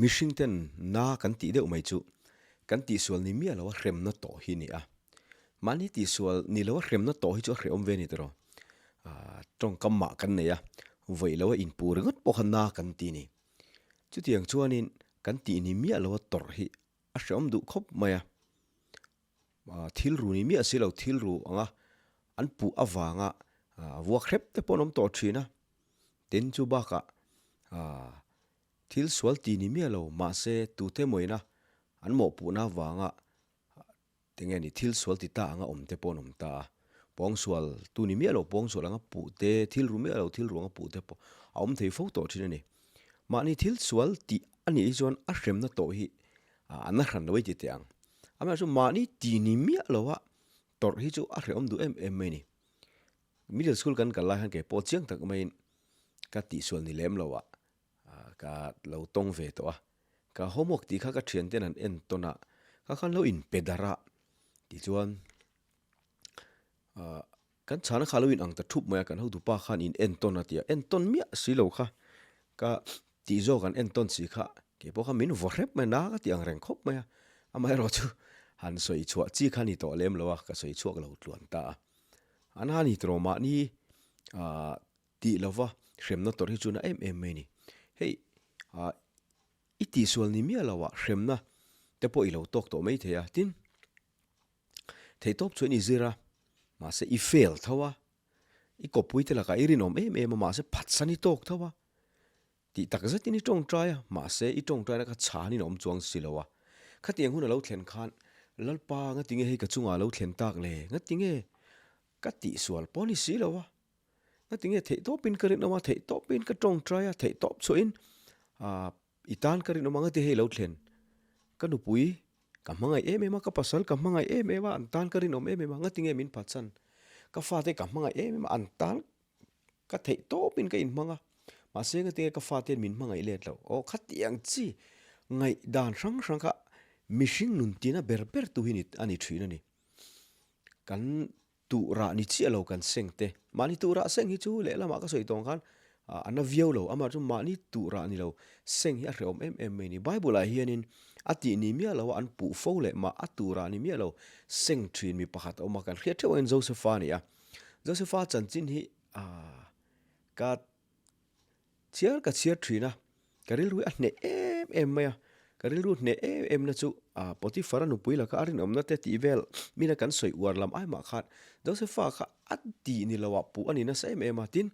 Mihring ten na kan tih deuh mai chu kan tihsual ni miah loa hremna tawh hi ni a. Mahni tihsual ni loa hremna tawh hi chu a hrehawm ve a ni tiraw. Tawngkam mah kan nei a, vawi loa inpuh ringawt pawh kha na kan ti ni. Chutiang chuanin kan tih ni miah loa tawrh hi a hrehawm duh khawp mai a. Thil ru ni miah si lo thil ru anga an puh avanga vuak hrep te pawh an awm tawh thin a. Tin chu bakah thil sual ti ni miah lo mahse tute mawina an mawhpuhna avanga Tinge ni thil sual ti ta anga awm te pawh an awm ta a, pawngsual tu ni miah lo pawngsual anga puh te, thil ru miah lo thil ru anga puh te pawh a awm thei fo tawh thin a ni. Mahni thil sual tih a nih hi chuan a hremna tawh hi a na hran lo ei ti teh ang. Amaherawhchu mahni ti ni miah lo a tawrh hi chu a hrehawm duh em em mai a ni. Middle school kan kal lai khan kei pawh chiang tak maiin ka tihsual ni lem lo ah Ka lo tawng ve tawh a, ka homework tih kha ka thianten an en tawn a, ka khan lo inpe darh a, tichuan ah kan chhana kha lo in ang ta thup mai a, kan hotupa khan in en tawn a ti a, en tawn miah si lo kha ka tih zawk an en tawn si kha keipawh kha min vaw hrep mai a, na ka tih ang reng khawp mai a, amaherawh chu han sawi chhuah chi kha ni tawh lem lo a, ka sawi chhuak lo tluan ta a, an han hi tawh mahni ah Tih lova hremna tawrh hi chu na em em mai a ni. Hei ah i tihsual ni miah lo ah hremna te pawh i lo tawk tawh mai thei a, tin theihtawp chuan i zir a, mahse i fail tho a, i kawppui te lakah i rinawm em em a mahse phatsan i tawk tho a, tih tak zetin i tawngtai a, mahse i tawngtaina kha chhanin a awm chuang si lo a. Khatiang hun a lo thlen khan Lalpa ngatinge hei ka chungah a lo thlen tak le, ngatinge ka tihsual pawh a ni si lo a. Ngatinge theih tawpin ka rinawm a, theih tawpin ka tawngtai a, theih tawp chhuahin ah i tan ka rinawm a, ngati hei lo thlen. Ka nupui ka hmangaih em em a, ka pasal ka hmangaih em em a, an tan ka rinawm em em a, ngatinge min phatsan. Ka fate ka hmangaih em em a, an tan ka theih tawpin ka inhmang a, mahse ngatinge ka fate min hmangaih let lo. Aw khatiang chi ngaihdan hrang hrang kha mihring nun tina ber ber tu hi a ni thin a ni. Kan Tuh rah ni chiah lo kan seng te. Mahni tuh rah seng hi chu lehlamah ka sawi tawng khan a na viau lo. Amah chu mahni tuh rah ni lo seng hi a hrehawm em em mai ni. Bible ah hianin a tih ni miah lo a an puh fo leh mah a tuh rah ni miah lo seng thin mi pakhat a awm a. Kan hriat theuh angin Josepha a ni a. Josepha chanchin hi ka Chhiar ka chhiar thin a, ka rilru hi a hneh em em mai a, ka rilru hneh em em na chu Potiphar-a nupui laka a rinawmna te tih vel mina kan sawi uar lam ai mah khan Josepha kha a tih ni loah puh a ni nasa em em a, tin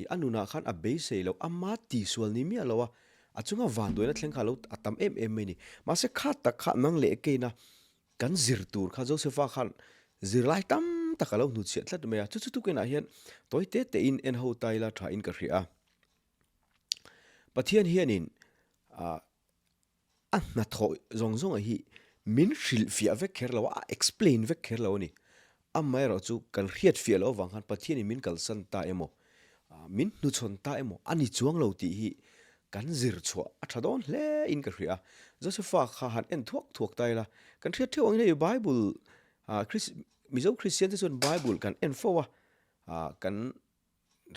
i a nunah khan a beisei loh ama tihsual ni miah lo a, a chunga vanduaina thleng kha a lo a tam em em mai a ni. Mahse kha tak kha nang leh keina Kan zir tur kha Josepha khan zirlai tam tak a lo hnuchhiah tlat mai a, chu chu tukinah hian tawi te tein en ho ta ila tha in ka hria a. Pathian hianin a hnathawh zawng zawng hi min hrilhfiah vek kher lo a, a explain vek kher lo a ni. Amaherawh chu kan hriatfiah loh avang khan Pathianin min kalsan ta emaw, min hnuchhawn ta emaw a ni chuang lo tih hi kan zir chhuah a tha dawn hle in ka hria a. Josepha kha han en thuak thuak ta ila, kan hriat theuh angin hei Bible Mizo Kristian te chuan Bible kan en fo a, kan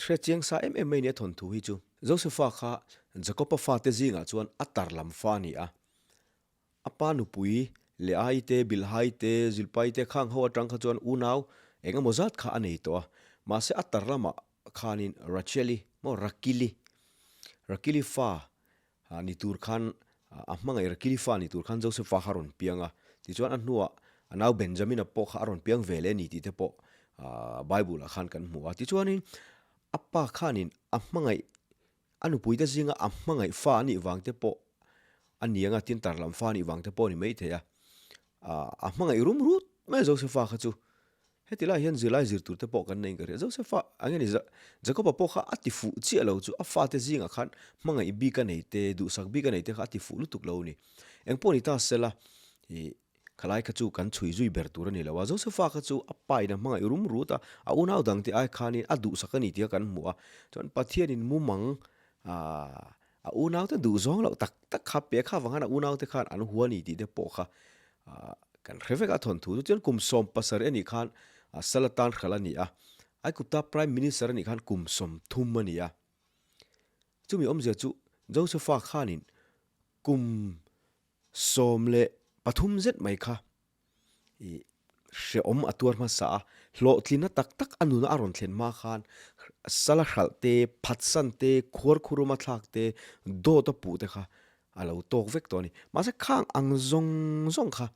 hre chiang sa em em mai nia thawnthu hi chu. Josepha kha Jacob-a fate zingah chuan a tar lam fa a ni a, A pa nupui, Leai te, Bilhai te, Zilpai te khang ho atang kha chuan unau eng emaw zat kha a nei tawh a. Mahse a tar lamah khanin Racheli maw Rakili, Rakili fa ni tur khan a hmangaih Rakili fa ni tur khan Josepha kha a rawn piang a. Tichuan a hnuah a nau Benjamina pawh kha a rawn piang ve leh a ni tih te pawh Bible ah khan kan hmu a. Tichuanin a pa khanin a hmangaih A nupuite zinga a hmangaih fa a nih vang te pawh a ni anga, tin tar lam fa a nih vang te pawh a ni maithei a. A hmangaih rum rut mai a Josepha kha chu. Heti lai hian zirlai zir tur te pawh kan nei in ka hria. Josepha a nge ni Jacoba pawh kha a ti fuh chiah lo chu a fate zingah khan hmangaih bik a nei te, duhsak bik a nei te kha a ti fuh lutuk lo a ni. Engpawh ni ta sela ih Khalai kha chu kan chhui zui ber tur a ni lo a, Josepha kha chu a pa in a hmangaih rum rut a, a unau dangte ai khanin a duhsak a ni tih kha kan hmu a, chuan Pathianin mumang a unaute duh zawng loh tak tak kha pe kha avang khan a unaute khan an hua a ni tih te pawh kha kan hre vek a thawnthu chu. Chuan kum 17 a nih khan sal atan hralh a ni a. Aigupta Prime Minister a nih khan kum 30 a ni a. Chumi awmzia chu Josepha khanin kum 13 zet mai kha i hrehawm a tuar hmasa a, hlawhtlinna tak tak a nuna a rawn thlen hma khan sala hralh te, phatsan te, khuarkhuruma thlak te, dawt a puh te kha a lo tawk vek tawh a ni. Mahse khang ang zawng zawng kha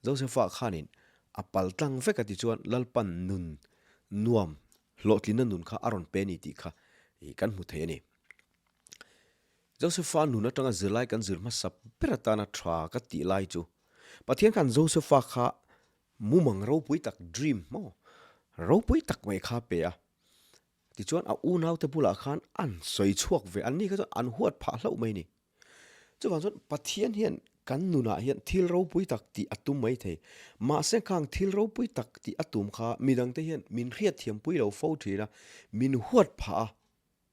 Josepha khanin a pal tlang vek a tichuan Lalpan nun nuam hlawhtlinna nun kha a rawn pe a ni tih kha kan hmu thei a ni. Josepha nun atanga zirlai kan zir hmasa ber atana tha ka tih lai chu Pathian khan Josepha kha mumang ropui tak, dream, maw ropui tak mai kha a pe a. Tichuan a unaute bulah khan an sawi chhuak ve, anni kha chuan an huat phah hlauh mai a ni. Chuvang chuan Pathian hian kan nunah hian thil ropui tak tih a tum mai thei. Mahse khang thil ropui tak tih a tum kha midangte hian min hriatthiampui lo fo thin a, min huat phah a,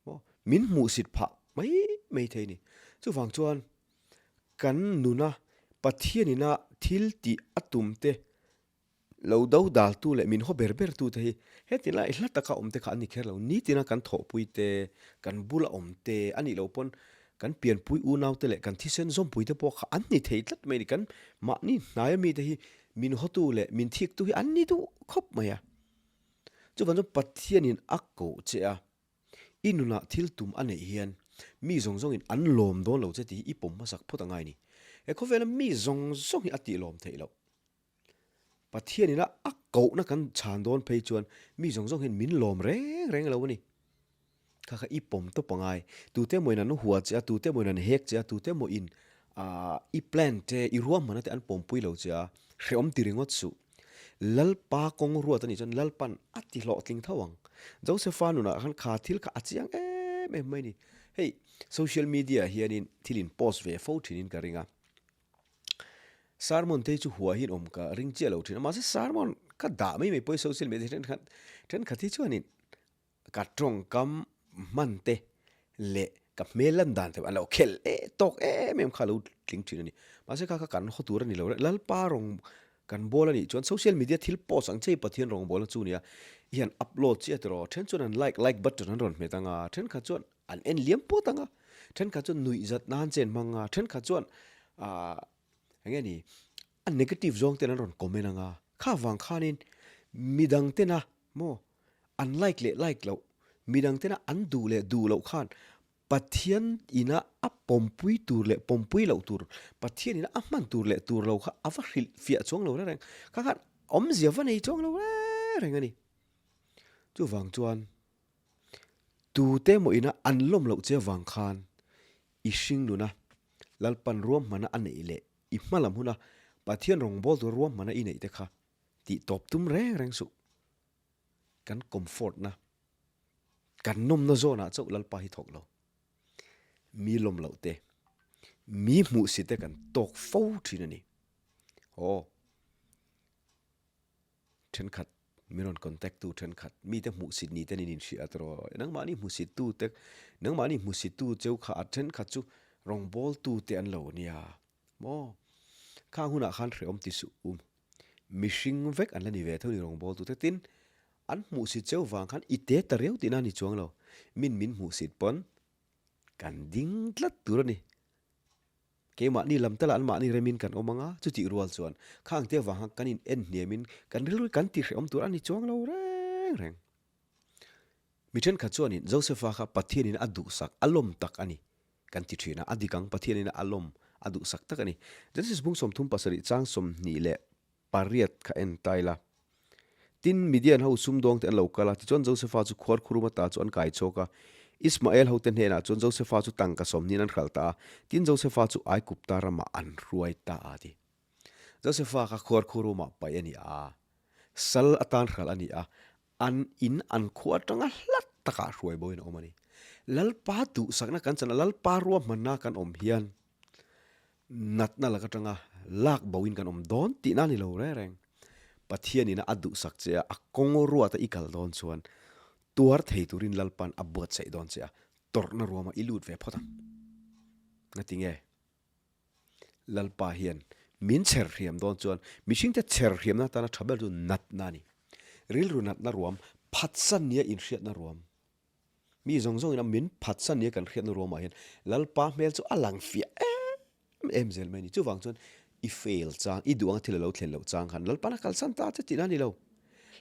maw min hmuhsit phah mai mai thei a ni. Chuvang chuan kan nuna Pathianina thil tih a tum te Lo do daltu leh min haw ber ber tute hi heti lai hla taka awm te kha an ni kher lo. Nitina kan thawhpui te, kan bula awm te, a nih loh pawn kan pianpui unau te leh kan thisen zawmpui te pawh kha an ni thei tlat mai a ni. Kan mahni hnaia mite hi min hawtu leh min thiktu hi an ni duh khawp mai a. Chuvang chuan Pathianin a koh che a, i nunah thil tum a neih hian mi zawng zawngin an lawm dawn lo che tih hi i pawm hmasak phawt a ngai a ni. He khawvela mi zawng zawng hi a tihlawm theih loh. Pathian ina a kohna kan chhan dawn phei chuan mi zawng zawng hian min lawm reng reng lo a ni. Kha kha i pawm tawp a ngai. Tute emaw in an hua che a, tute emaw in an hek che a, tute emaw in i plan te, i ruahmanna te an pawmpui lo che a, hrehawm ti ringawt suh. Lalpa kawng ruat a nih chuan Lalpan a ti hlawhtling tho ang. Josepha nunah khan kha thil kha a chiang em em mai a ni. Hei social media hianin thil in post ve fo thinin ka ring a. Sermon te hi chu huah hian awm ka ring chiah lo thin a, mahse sermon ka dah mai mai pawh hi social media thenkhat thenkhat hi chuanin ka tawngkam hman te leh ka hmel lan dan te an lo khel eh tawk em em kha a lo tling thin a ni. Mahse kha kha kan haw tur a ni lo reng, Lalpa rawng kan bawl a nih chuan social media thil post ang che hi Pathian rawng bawlna chu a ni a, i han upload chiah tiraw, then chuan an like like button an rawn hmet ang a, thenkhat chuan An en liam pawt ang a, thenkhat chuan nuihzat nan che an hmang a, thenkhat chuan aah eng nge ni a negative zawng ten an rawn comment ang a, kha vang khanin midang tena maw an like leh like loh, midang tena an duh leh duh loh khan Pathian ina a pawmpui tur leh pawmpui loh tur, Pathian ina a hman tur leh tur lo kha a va hrilh fiah chuang lo reng reng, kha khan awmzia va nei chuang lo reng reng a ni. Chuvang chuan Tute emaw ina an lawm loh che vang khan i hring nuna Lalpan ruahmana a neih leh i hmalam huna Pathian rawngbâwl tura ruahmana i neih te kha tih tawp tum reng reng suh. Kan comfort na, kan nawmna zawnah chauh Lalpa hi thawk lo. Mi lawm loh te, mi hmuhsit te kan tawk fo thin a ni. Aw. Thenkhat min rawn contact tu thenkhat mite hmuhsit ni ten in inhria tawh nangmahni hmuhsit tu te nangmahni hmuhsit tu cheu kha a thenkhat chu rawngbâwl tu te an lo nia maw khang hunah khan hrehawm ti suh u mihring vek an la ni ve tho ni rawngbâwl tu te tin an hmuhsit cheu vang khan i te ta riau tihna a ni chuang lo min min hmuhsit pawn kan ding tlat tur a ni. Keimahni lam tala anmahni remin kan awm ang a, chutih rual chuan khang te avang khan kan in en hniamin kan rilru kan tihrehawm tur a ni chuang lo reng reng. Mi thenkhat chuanin Josepha kha Pathianin a duhsak, a lawm tak a ni kan ti thin a, a dik ang, Pathianin a lawm, a duhsak tak a ni. Genesis bung 37 chang 28 kha en ta ila. Tin, Midian ho sumdawngte an lo kal a, tichuan Josefa chu khuar khurum ata chu an kai chhuak a. Ismael hote hnenah chuan Josefa chu tangka sawmhniin an hralh ta a, tin Josefa chu Aigupta ramah an hruai ta a ti. Josefa kha khuar khurumah paih a ni a, sal atan hralh a ni a, an in an khua atanga hlat takah hruai boin a awm a ni. Lalpa duhsakna kan chan a, Lalpa ruahmanna kan awm hian Natna lak atanga lak boin kan awm dawn tihna a ni lo reng reng. Pathianina a duhsak che a, a kawng ruata i kal dawn chuan tuar thei turin Lalpan a buatsaih dawn che a, tawrhna ruama i lut ve phawt ang. Ngatinge? Lalpa hian min chher hriam dawn chuan mihringte chher hriamna atana tha ber chu natna a ni. Rilru natna ruam. Phatsan nia inhriatna ruam. Mi zawng zawngin a min phatsan nia kan hriatna ruamah hian Lalpa hmel chu a lang fiah em em zel mai a ni. Chuvang chuan i fail chang, i duh anga thil a lo thlen loh chang khan Lalpa'n a kalsan ta che tihna a ni lo.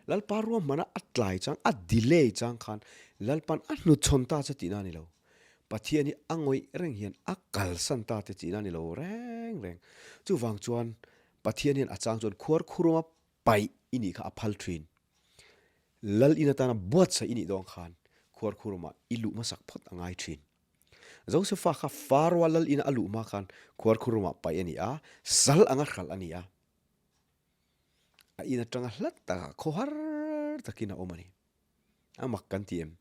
Lalpa ruahmana a tlai chang, a delay chang khan Lalpa'n a hnuchhawn ta che tihna a ni lo. Pathian hi a ngawih reng hian a kalsan ta che tihna a ni lo reng reng. Chuvang chuan Pathian hian a chang chuan khuar khuruma paih i nih kha a phal thin. Lal in atana buatsaih i nih dawn khan khuar khurumah i luh hmasak phawt a ngai thin. Josefa kha Faroa lal ina a luh hma khan khuar khurumah paih a ni a, sal anga hralh a ni a. A in atanga hlat takah khawhar takin a awm a ni. A mak kan ti em?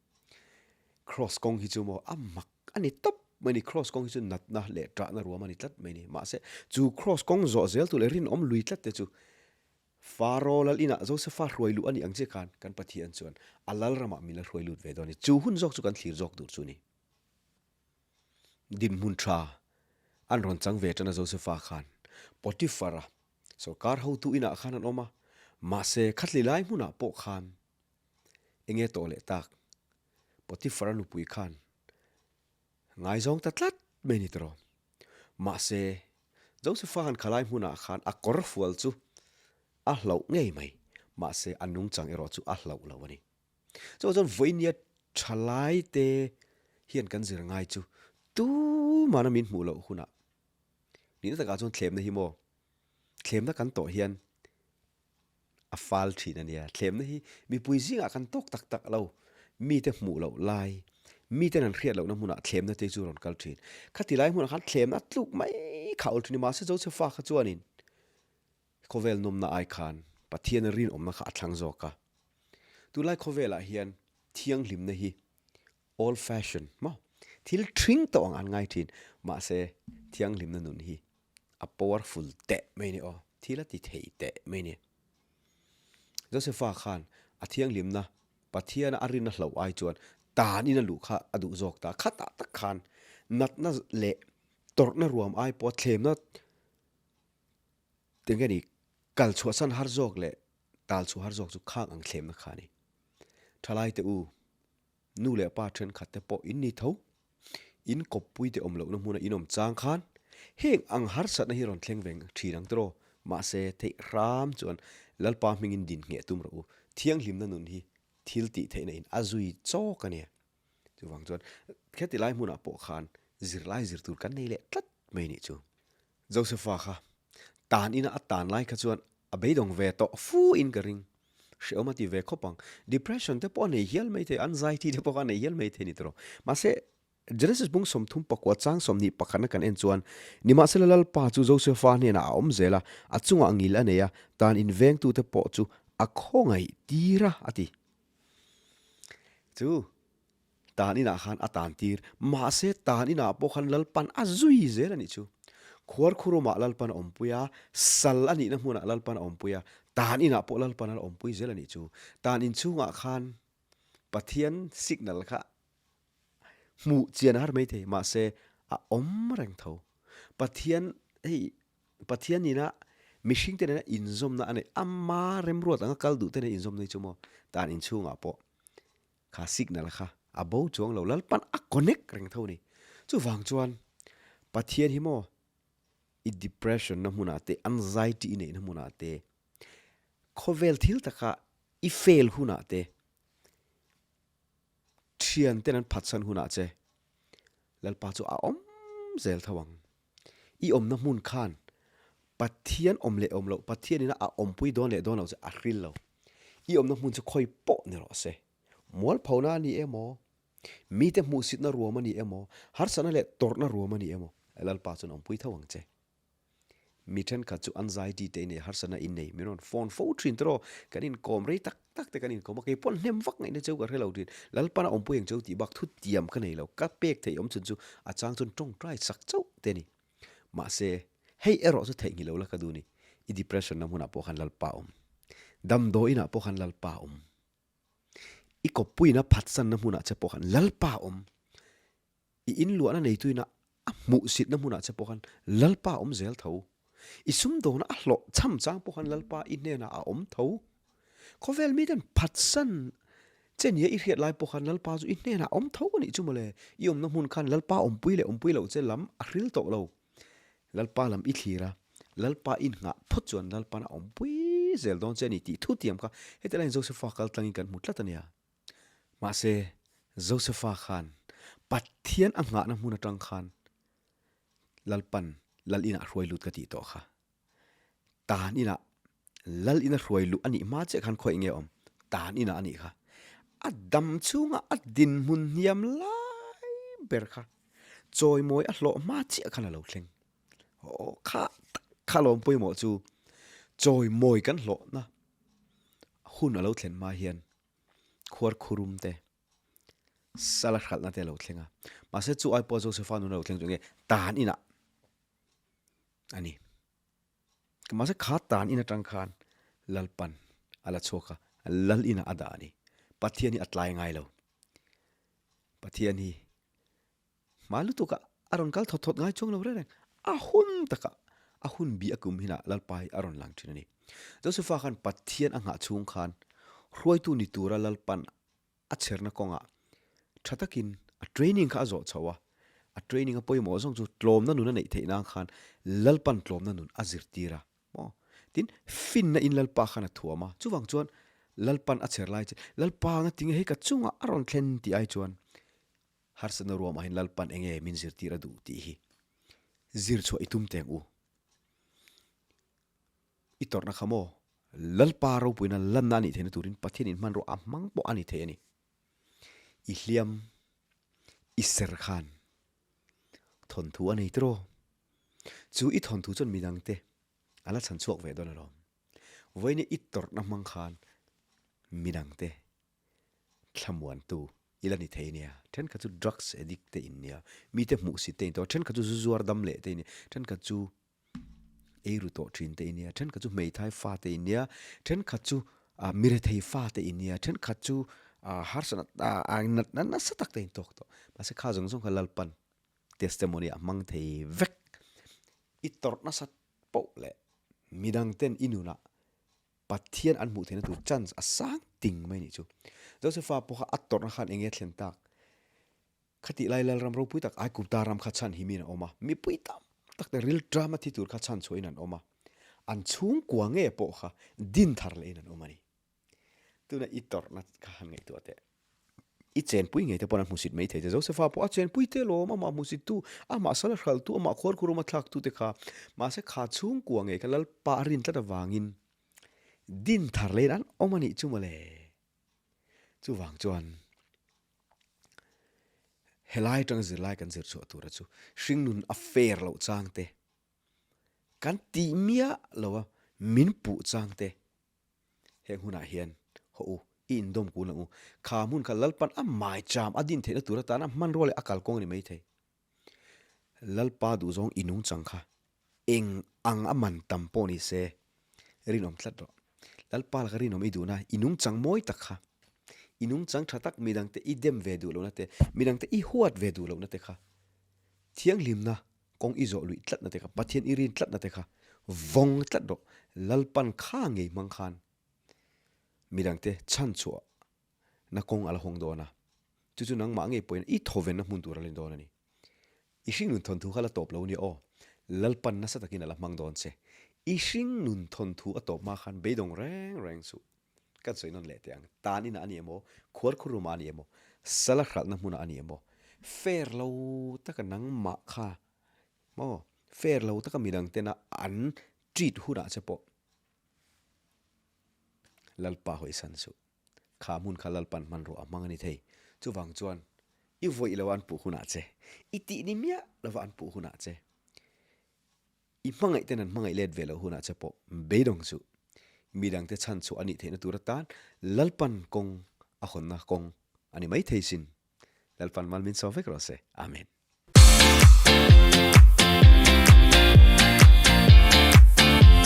Kraws kawng hi chu maw a mak a ni tawp mai ni. Kraws kawng hi chu natna leh ṭahna ruam a ni tlat mai ni. Mahse, chu kraws kawng zawh zel tu leh rinawm lui tlat te chu Faro lal inah Josefa hruai luh a nih ang chiah khan kan Pathian chuan a lal ramah min la hruai lut ve dawn a ni. Chu hun zawk chu kan thlir zawk tur chu a ni. Dinhmun ṭha an rawn chang ve ṭan a Josefa khan Potiphar-a sawrkar hotu inah khan an awm a, mahse khatli lai hmunah pawh khan Enge tawh leh tak? Potiphar-a nupui khan ngaizawng ta tlat mai ni tawh. Mahse, Joseph-a han khalai hmunah khan a kawr fual chu a hlauh ngei mai. Mahse, a nungchang erawh chu a hlauh lo a ni. Chuvang chuan vawinia thalaite hian kan zir ngai chu tumahna min hmuh loh hunah nihna takah chuan thlemna hi maw? Thlemna kan tawh hian a fal thin a nia. Thlemna hi mipui zingah kan tawk tak tak lo. Mite hmuh loh lai, miten an hriat lohna hmunah thlemna te chu rawn kal thin. Khati lai hmunah khan thlemna a tluk mai kha awl thin a ni. Mahse Josefa kha chuanin khawvel nawmna ai khan Pathiana rinawmna kha a thlang zawk a. Tunlai khawvelah hian thianghlimna hi old fashion maw? Thil thring tawh ang an ngai thin. Mahse thianghlimna nun hi a powerful teh mai ni aw, thil a ti thei teh mai ni. Josefa khan a thianghlimna Pathiana a rinna hloh ai chuan tanin a luh kha a duh zawk ta. Khatah tak khan natna leh tawrhna ruam ai pawha thlemna tinge ni kal chhuahsan har zawk leh tal chhuah har zawk chu khang ang thlemna kha a ni. Thalaite u. Nu leh pa thenkhat te pawh in ni tho. In kawppui te awm lohna hmuna in awm chang khan heng ang harsatna hi rawn thleng veng thin ang tiraw? Mahse, theih hram chuan Lalpa hmingin din ngheh tum rawh u. Thianghlimna nun hi thil tih theihna in a zui chawk a nia. Chuvang chuan kheti lai hmunah pawh khan zirlai zir tur kan nei leh tlat mai nih chu. Josefa kha tan ina a tan lai kha chuan a beidawng ve tawh fu in ka ring. Hrehawm a ti ve khawp ang. Depression te pawh a nei hial mai thei, anxiety te pawh kha a nei hial mai thei ni tawh. Mahse, Genesis bung 30 pakua chang 20 pakhatna kan en chuan, Nimahsela Lalpa chu Josefa hnenah a awm zel a, a chungah ngil a nei a, tan invengtute pawh chu a khawngaih tir a, a ti. Chu Tan inah khan a tan tir. Mahse, tan inah pawh khan Lalpan a zui zel a nih chu. Khuarkhurumah Lalpan a awmpui a, sal a nihna hmunah Lalpan a awmpui a, tan inah pawh Lalpan a la awmpui zel a nih chu. Tan inchhungah khan Pathian signal kha hmuh chian a har mai thei, mahse a awm reng tho. Pathian hei Pathian nina mihringte nena inzawmna a neih, ama remruat anga kal duhte nena inzawmna hi chu maw tan inchhungah pawh Kha signal kha a bo chuang lo, Lalpan a connect reng tho a ni. Chuvang chuan Pathian hi maw i depression na hmunah te, anxiety i neihna hmunah te, khawvel thil taka i fail hunah te, thian ten an phatsan hunah che Lalpa chu a awm zel tho ang. I awmna hmun khan Pathian awm leh awm loh, Pathian ina a awmpui dawn leh dawn loh chu a hril lo. I awmna hmun chu khawi pawh ni rawh se. Mualphona a ni emaw, mite hmuhsitna ruam a ni emaw, harsatna leh tawrhna ruam a ni emaw, Lalpa chuan awmpui tho ang che. Mi thenkhat chu anxiety te i nei, harsatna i nei, min rawn phone fo thin tawh rawh, kan inkawm rei tak tak te kan inkawm a, kei pawh hnem vak ngaihna cheu ka hre lo thin, Lalpana awmpui ang cheu tih bak thu tiam ka nei lo, ka pek theih awm chhun chu a chang chuan tawngtai sak chauh te a ni. Mahse, hei erawh chu theihnghilh lo la ka duh ni, i depression na hmunah pawh khan Lalpa awm, damdawiinah pawh khan Lalpa awm, i kawppuiina phatsanna hmunah che pawh khan Lalpa awm, I inluahna neituina a hmuhsitna hmunah che pawh khan Lalpa a awm zel tho. I sumdawna a hlawh cham chang pawh khan Lalpa i hnenah a awm tho. Khawvel miten phatsan. Che nia i hriat lai pawh khan Lalpa chu i hnenah a awm tho a nih chu mawle. I awmna hmun khan Lalpa awmpui leh awmpui loh che lam a hril tawh lo. Lalpa lam i thlir a, Lalpa i nghah phawt chuan Lalpa'n a awmpui zel dawn che a ni tih thu tiam kha heti laiin Josefa kal tlangin kan hmu tlat a nia. Mahse, Josefa khan Pathian a nghahna hmun atang khan Lalpa'n Lal inah a hruai lut ka tih tawh kha. Tan inah Lal ina hruai luh a nih hma chiah khan khawi nge awm? Tan inah a nih kha. A dam chhunga a dinhmun hniam lai ber kha chawimawi a hlawh hma chiah khan a lo thleng. Aw kha tak kha lawm pawimawh chu chawimawi kan hlawhna hun a lo thlen hma hian khuar khurum te, sala hralhna te a lo thleng a. Mahse chu ai pawh Josefa nun a lo thleng chu nge tan inah a ni. Mahse kha tan in atang khan Lalpan a la chhuak a, Lal inah a dah a ni. Pathian hi a tlai ngai lo. Pathian hi hma lutuk a a rawn kal thawt thawt ngai chuang lo reng reng. A hun takah a hun bi a kum hinah Lalpa hi a rawn lang thin a ni. Josefa khan Pathian a nghah chhung khan hruaitu ni tura Lalpan a chherna kawngah tha takin a training kha a zawh chho a, a training a pawimawh zawng chu tlawmna nun a neih theih nan khan Lalpan tlawmna nun a zirtir a maw? Tin, finna in Lalpa khan a thuam a, chuvang chuan Lalpan a chher lai che, Lalpa nga tinge hei ka chungah a rawn thlen tih ai chuan harsatna ruamah hian Lalpan enge min zirtir a duh tih hi zir chhuah i tum teng u. I tawrhna kha maw? Lalpa ropuina lanna a nih theihna turin Pathian in hmanrua a hmang pawh a ni thei a ni. I hliam, i ser khan thawnthu a nei tiraw? Chu i thawnthu chuan midangte a la chhan chhuak ve dawn alawm. Vawiin i tawrhna hmang khan midangte thlamuantu i la ni thei nia. Thenkhat chu drugs addict te in nia, mite hmuhsit te in tawh a, thenkhat chu zu zuar dam leh te in nia, thenkhat chu Eiru tawh thin te i nia, thenkhat chu hmeithai fa te i nia, thenkhat chu mirethei fa te i nia, thenkhat chu harsatna natna nasa tak te in tawk tawh. Mahse kha zawng zawng kha Lalpan testimony a hmang thei vek. I tawrh nasa poh leh midang ten i nunah Pathian an hmuh theihna tur chance a sang ting mai nih chu. Josepha pawh kha a tawrhna khan eng nge a thlen tak? Khatih lai Lalram ropui tak Aigupta ram kha chhan himin a awm a, mipui tam tak te rilṭam a thi tur kha chhan chhuahin an awm a, an chhungkua nge pawh kha din thar lehin an awm a ni. Tuna i tawrhna kha han ngaihtuah teh. I chenpui ngei te pawh an hmusit mai thei che. Josefa pawh a chenpui te lawm, amah hmusittu, amah sal a hralhtu, amah khuarkhurum a thlaktu te kha. Mahse kha chhungkua ngei kha Lalpa a rin tlat avangin din thar lehin an awm a nih chu mawle. Chuvang chuan helai atanga zirlai kan zir chhuah tura chu hringnun a fair loh chang te, kan tih miah lo a min puh chang te heng hunah hian haw u, i indawm kul ang u. Kha hmun kha Lalpan a maicham a din theihna tur atana hmanrua leh a kalkawng a ni maithei. Lalpa duhzawng i nungchang kha eng ang a man tam pawh ni se rinawm tlat rawh. Lalpa laka rinawm i duhna i nungchang mawi tak kha, i nungchang tha tak midangte i dem ve duh lohna te, midangte i huat ve duh lohna te kha, thianghlimna kawng i zawh luih tlatna te kha, Pathian i rin tlatna te kha vawng tlat rawh. Lalpan kha ngei hmang khan midangte chhanchhuah na kawng a la hawng dawn a, chu chu nangmah ngei pawhin i thawvenna hmun tur a la ni dawn a ni. I hringnun thawnthu kha la tawp lo nia aw, Lalpan nasa takin a la hmang dawn che. I hringnun thawnthu a tawp hma khan beidawng reng reng suh. Kan sawi nawn leh teh ang, tan inah a ni emaw, khuarkhur room ah a ni emaw, sala hralhna hmunah a ni emaw, fair lo taka nangmah kha maw, fair lo taka midang tena an treat hunah che pawh Lalpa hawisan suh. Kha hmun kha Lalpan hmanrua a hmang a ni thei. Chuvang chuan i vawih lo an puh hunah che, i tih ni miah lova an puh hunah che, i hmangaih ten an hmangaih let ve loh hunah che pawh beidawng chu midangte chhan chhuah a nih theihna tur atan Lalpan kawng a hawnna kawng a ni mai thei sin. Lalpan mal min sawm vek rawh se. Amen.